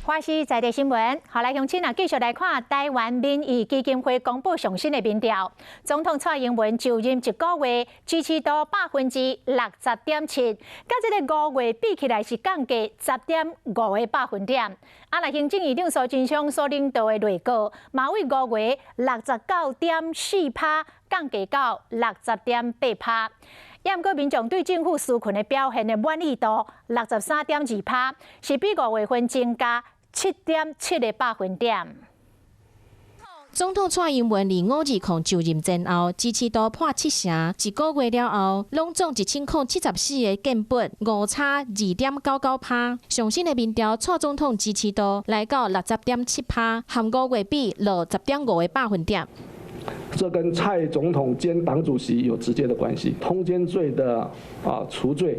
華視在地新聞，予來鄉親啊，繼續來看臺灣民意基金會公布上新的民調，總統蔡英文就任一個月支持度60.7%，佮這個5月比起來是降低10.5個百分點。啊，若行政院長蘇貞昌所領導的內閣，嘛對五月69.4%降低到60.8%。毋過民眾對政府紓困的表現的滿意度63.2%，是比五月份增加7.7個百分點。總統蔡英文佇5/20就任前後支持度破七成，一個月了後，攏總1074個建本，誤差2.99趴。上新的民調，蔡總統支持度來到60.7趴，和五月比落10.5個百分點。這跟蔡總統兼黨主席有直接的關係，通姦罪的除罪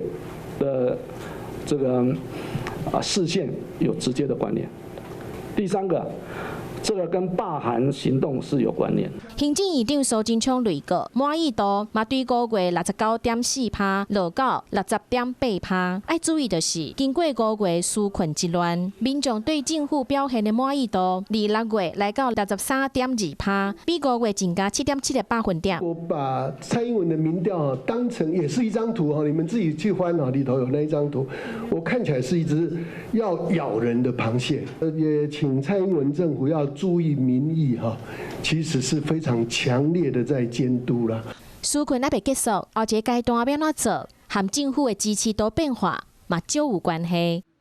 的這個釋憲有直接的關聯。第三個，這個跟罷韓行動是有關聯。行政院長蘇貞昌內閣滿意度嘛對五月69.4趴落到60.8趴。愛注意的是，經過五月紓困之亂，民眾對政府表現的滿意度，佇6月來到63.2趴，比五月增加7.7個百分點。我把蔡英文的民調當成也是一張圖哈，你們自己去翻哈，裡頭有那一張圖，我看起來是一隻要咬人的螃蟹。也請蔡英文政府要注意民意哈，其實是非常強烈的在監督啦。紓困猶未結束，後一個階段欲按怎做，和政府的支持度變化嘛少有關係。